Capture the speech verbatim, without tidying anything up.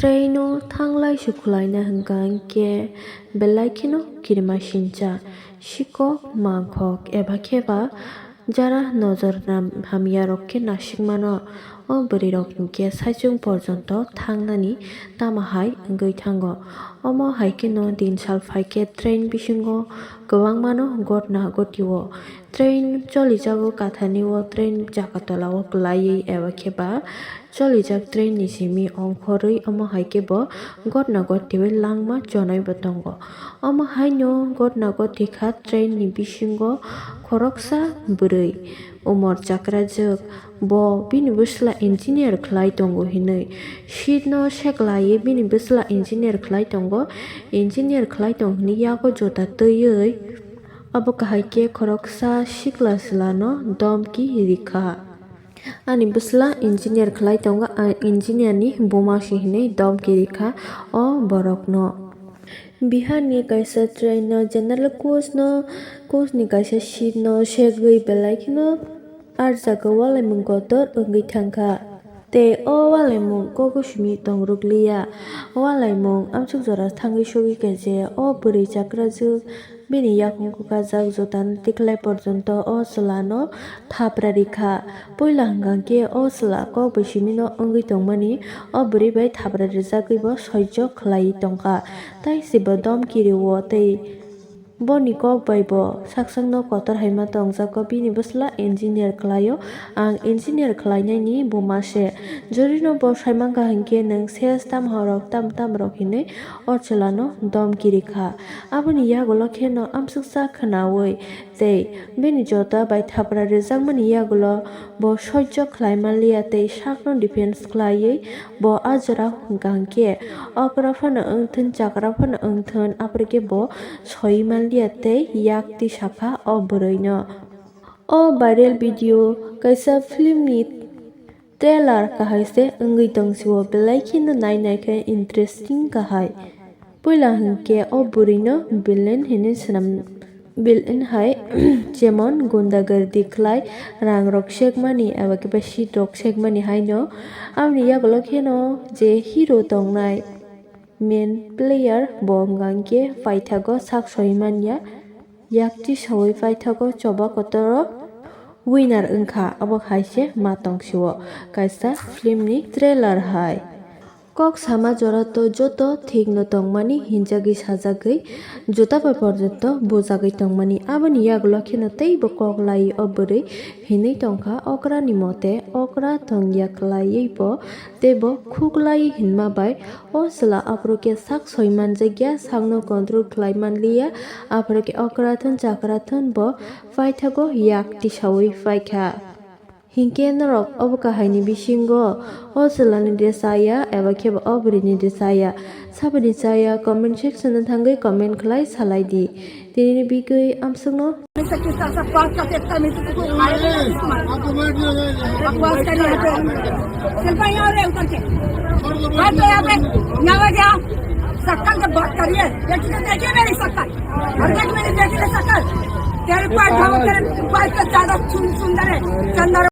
Traino thanglai sukhwlaina hwnkha hwnkhe belai kheno kirima sincha, sikok, mangkhok eba khe ba jara nojor nam hamya rok khe nasikmano. O bwrwi rok hinkhe saichung porjonto thangnani tamo hai wngwi thango. Omo hai kheno din sal phaikhe train bisingo kwbangmano gotna gotio. Train cholijago, kathani o train chaka tola o kwlaiwi eba khe ba cholijak train ni simi ongkhorwi, omo hai khe bo gotna gotiwi langma chonoi bo tongo. Omo hai no gotna goti kha train ni bisingo khoroksa bwrwi umor chakrajwk, bo bini bwsla engineer khlai tongo hinwi seat no seklaiwi bini bwsla engineer khlai tongo. Engineer khlai tong hinwi yago jota twiwi abo kahai khe khoroksa sikla chwla no domki rikha. Ani bwsla engineer khlai tongo, ang engineer ni buma se hinwi domki rikha o borok no. Bihar ni kaisa train no general coach no, coach ni kaisa seat no segwi belai kheno arjago walaimung kotor wngwi thangkha. Tei o walaimung kok simi tongrukliya. O walaimung amsuk jora thangwi sogwi kha je o bwrwi chakrajwk bini yakung kwkajak jotano tikhlai porjonto o chwla no thapra rikha. Puila hwnkha khe o chwla kok bai simi no wngwi tongmani, o bwrwi bai thapra rijagwi bo soijo khlaiwi tongkha. Tai se bo domki rio tei boni kok bai bo saksakno kotor hai ma tongjago, bini bwsla engineer khlaio, ang engineer khlainaini buma se. Jorino bo sai mankha hinkhe nwng ses tam horok tam tam rok hinwi o chwlano domki rikha. Aboni yagulo kheno amsuksa khwnaui tei bini jota bai thapra rijakmani yagulo bo soijo khlai manliya tei sakno defense khlaiwi bo a jora hwnkha hinkhe okra phano wngthun, chakra phano wngthun, aphuru khe bo soi manliya tei yak twi sakha o bwrwino. O viral video kaisa film ni trailer kahai se wngwi tong sio, belai kheno nai nai khe interesting kahai. Puila hinkhe o bwrwino villain hinwi swnam, villain hai jemon gundagardi khlai, rang rok sekmani eba khe ba seat rok sekmani haino. Aboni yagulo kheno je hero tongnai main player bo hwnkha hinkhe paithago sak soi manya, yakti saui paithago choba kotoro winner wngkha, obo hai se ma tong sio kaisa film ni trailer hai. Kok sama jora to joto thik no tongmani hinjagwi sajagwi juta bai porjonto bujagwi tongmani. Aboni yagulo kheno teibo kok lai o bwrwi hinwi tongkha, okra ni mote okra tongya kwlaiwi bo teibo khuklai hinma bai o chwla aphuru khe sak soi manjakya, sakno control khlai manliya, aphuru khe okra thun chakra thun bo paithago yak tisaui paikha. Hinkhe norok obo kahaini bisingo o chwlani de chaya eba khe bo o bwrwini de chaya, saboni chaya comment section o thangwi comment khlai salai di. Tinini bigwi amsukno. हमेशा किस तरह से बात करते, इतना मीठा कुछ खाया नहीं था, किस मारे? बकवास कर रहे थे। चल भाई, यहाँ रहे उतर के। बैठ तो यहाँ पे, यहाँ आ गया। शक्ल जब बात करिए, बेटी तो देखिए मेरी शक्ल। और देख मेरी बेटी की शक्ल। तेरे पैर धो, तेरे पैर तो ज्यादा सुन-, सुंदर है। चंदर